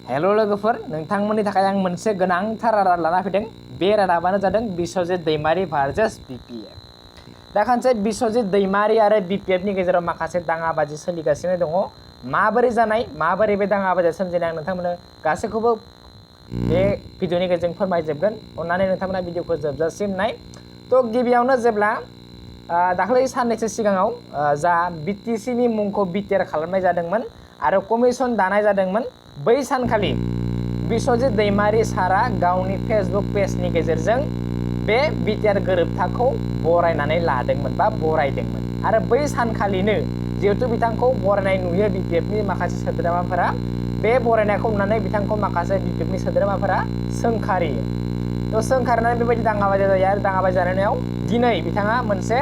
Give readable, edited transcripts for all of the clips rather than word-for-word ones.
हेल' लोगोफोर, नोंथांमोननि थाखाय आं मोनसे गोनांथार रादाब लाना फैदों। बे रादाबानो जादों बिस्वजित दैमारि भार्सेस बिपिएफ। दा खनसे बिस्वजित दैमारि आरो बिपिएफनि गेजेराव माखासे दाङाबाजि सोलिगासिनो दङ। माबोरै जानाय, माबोरै बे दाङाबाजिया सोमजिनाय, आं नोंथांमोननो गासैखौबो बे भिडिअनि गेजेरजों फोरमायजोबगोन। अन्नानै नोंथांमोना भिडिअखौ जोबजासिम नाय। थ' गिबियावनो जेब्ला दाख्लै साननैसो सिगाङाव जा बिटिसिनि मुंखौ बिटिआर खालामनाय जादोंमोन आरो कमिसन दानाय जादोंमोन, बै सानखालि बिस्वजित दैमारि सारा गावनि फेसबुक पेजनि गेजेरजों बे बिटिआर गोरोबथाखौ बरायनानै लादोंमोन बा बरायदोंमोन। आरो बै सानखालिनो जिहेतु बिथांखौ बरायनाय नुयो बिपिएफनि माखासे सोद्रोमाफोरा, बे बरायनायखौ नुनानै बिथांखौ माखासे बिपिएफनि सोद्रोमाफोरा सोंखारियो। थ' सोंखारनानै बेबायदि दाङाबाजि जायो आरो दाङाबाजि जानायाव दिनै बिथाङा मोनसे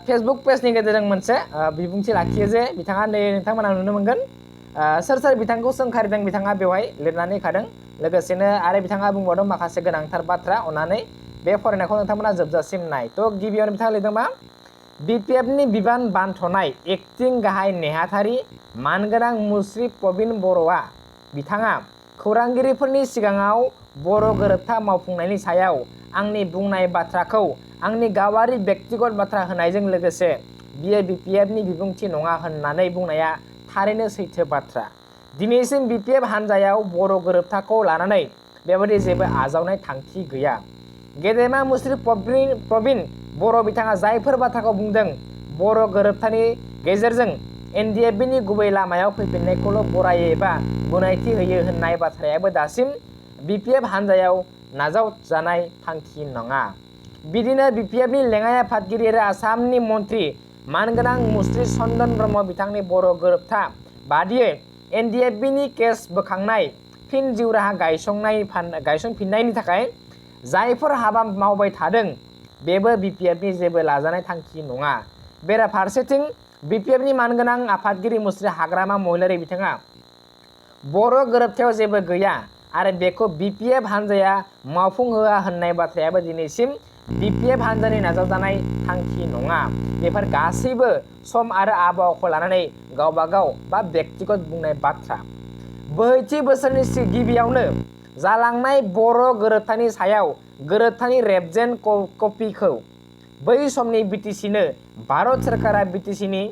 फेसबुक पेजनि गेजेरजों मोनसे बिबुंथि लाखियो जे बिथाङा नै नोंथांमोना नुनो मोनगोन सोर सोर बिथांखौ सोंखारिदों बिथाङा बेवहाय लिरनानै होखादों। लोगोसेनो आरो बिथाङा बुंबावदों माखासे गोनांथार बाथ्रा, अन्नानै बे फरायनायखौ नोंथांमोना जोबजासिम नाय। थ' गिबियावनो बिथाङा लिरदों मा, बिपिएफनि बिबान बानथ'नाय एक्टिं गाहाय नेहाथारि मानगोनां मुस्रि प्रबिन बर'आ बिथाङा खौरांगिरिफोरनि सिगाङाव बर' गोरोबथा मावफुंनायनि सायाव आंनि बुंनाय बाथ्राखौ आंनि गावारि व्यक्तिगत बाथ्रा होनायजों लोगोसे बियो बिपिएफनि बिबुंथि नङा होननानै बुंनाया थारैनो सैथो बाथ्रा। दिनैसिम बिपिएफ हान्जायाव बर' गोरोबथाखौ लानानै बेबायदि जेबो आजावनाय थांखि गैया। गेदेमा मुस्रि प्रबिन बर' बिथाङा जायफोर बाथ्राखौ बुंदों, बर' गोरोबथानि गेजेरजों एनडिएफबिनि गुबै लामायाव फैफिननायखौल' बरायो एबा गनायथि होयो होननाय बाथ्रायाबो दासिम बिपिएफ हान्जायाव नाजावजानाय थांखि नङा। बिदिनो बिपिएफनि लेङाइ आफादगिरि आरो आसामनि मन्त्रि मानगोनां मुस्रि चन्दन ब्रह्म बिथांनि बर' गोरोबथा बादियै एनडिएफबिनि केस बोखांनाय, फिन जिउ राहा गायसनफिननायनि थाखाय जायफोर हाबा मावबाय थादों, बेबो बिपिएफनि जेबो लाजानाय थांखि नङा। बेराफारसेथिं बिपिएफनि मानगोनां आफादगिरि मुस्रि हाग्रामा महिलारि बिथाङा बर' गोरोबथायाव जेबो गैया आरो बेखौ बिपिएफ हान्जाया मावफुंहोआ होननाय बाथ्रायाबो दिनैसिम बिपिएफ हान्जानि नाजावजानाय थांखि नङा। बेफोर गासैबो सम आरो आबहावाखौ लानानै गावबागाव बा व्यक्तिगत बुंनाय बाथ्रा। बोहैथि बोसोरनि गिबियावनो जालांनाय बर' गोरोबथानि सायाव गोरोबथानि रेबजेन कपिखौ बै समनि बिटिसिनो भारत सोरखारा बिटिसिनि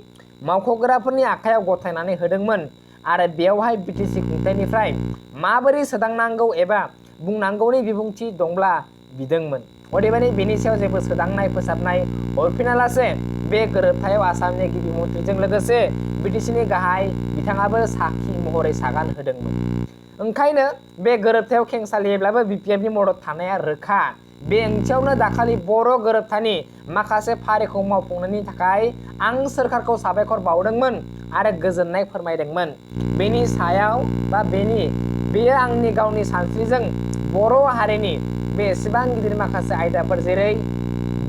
मावख'ग्राफोरनि आखायाव गथायनानै होदोंमोन आरो बेवहाय बिटिसि खुंथायनिफ्राय माबोरै सोदांनांगौ एबा बुंनांगौनि बिबुंथि दंब्ला बिदोंमोन। अदेबानि बेनि सायाव जेबो सोदांनाय फोसाबनाय हरफिनालासे बे गोरोबथायाव आसामनि गिबि मन्थ्रिजों लोगोसे बिटिसिनि गाहाय बिथाङाबो साखि महरै सागान होदोंमोन। ओंखायनो बे गोरोबथायाव खेंसालियैब्लाबो बिपिएफनि मदद थानाया रोखा। बे ओंथियावनो दाखालि बर' गोरोबथानि माखासे फारिखौ मावफुंनायनि थाखाय आं सोरखारखौ साबायखर बावदोंमोन आरो गोजोननाय फोरमायदोंमोन। बेनि सायाव बा बेयो आंनि गावनि सानस्रिजों बर' हारिनि बे एसेबां गिदिर माखासे आयदाफोर जेरै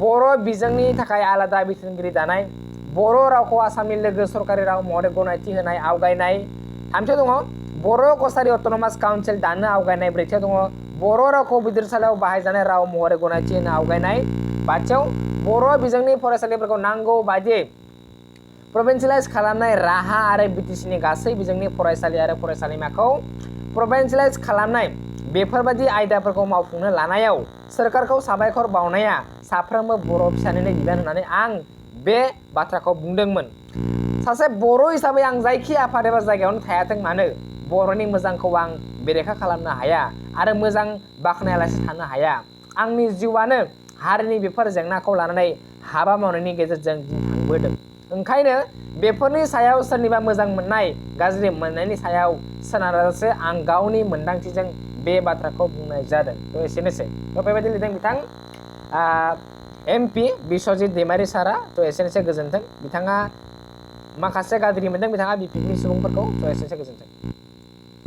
बर' बिजोंनि थाखाय आलादा बिथोनगिरि दानाय, बर' रावखौ आसामनि लोगो सरकारि राव महरै गनायथि होनाय आवगायनाय, थामथियाव दङ बर' कसारि अट'नमास काउन्सिल दानो आवगायनाय, ब्रैथियाव दङ बर' रावखौ बिजिरसालियाव बाहायजानाय राव महरै गनायथि होनो आवगायनाय, बाथियाव बर' बिजोंनि फरायसालिफोरखौ नांगौ बायदियै प्रभिन्सियेलाइज खालामनाय राहा आरो बिटिसिनि गासै बिजोंनि फरायसालि आरो फरायसालिमाखौ प्रभिन्सियेलाइज खालामनाय, बेफोरबायदि आयदाफोरखौ मावफुंनो लानायाव सोरखारखौ साबायखर बावनाया साफ्रोमबो बर' फिसानिनो बिबान होननानै आं बे बाथ्राखौ बुंदोंमोन। सासे बर' हिसाबै आं जायखि आफाद एबा जायगायावनो थायाथों मानो बर'नि मोजांखौ आं बेरेखा खालामनो हाया आरो मोजां बाख्नायालासे थानो हाया। आंनि जिउआनो हारिनि बेफोर जेंनाखौ लानानै हाबा मावनायनि गेजेरजों दिन थांबोदों। ओंखायनो बेफोरनि सायाव सोरनिबा मोजां मोननाय गाज्रि मोननायनि सायाव सोनारालासे आं गावनि मोन्दांथिजों बे बाथ्राखौ बुंनाय जादों। थ' एसेनोसै। थ' बेबायदि लिरदों बिथां एमपि बिस्वजित दैमारि सारा। थ' एसेनोसै, गोजोन्थों। बिथाङा माखासे गाज्रि मोनदों बिथाङा बिपिएफनि सुबुंफोरखौ। थ' एसेनोसै, गोजोन्थों।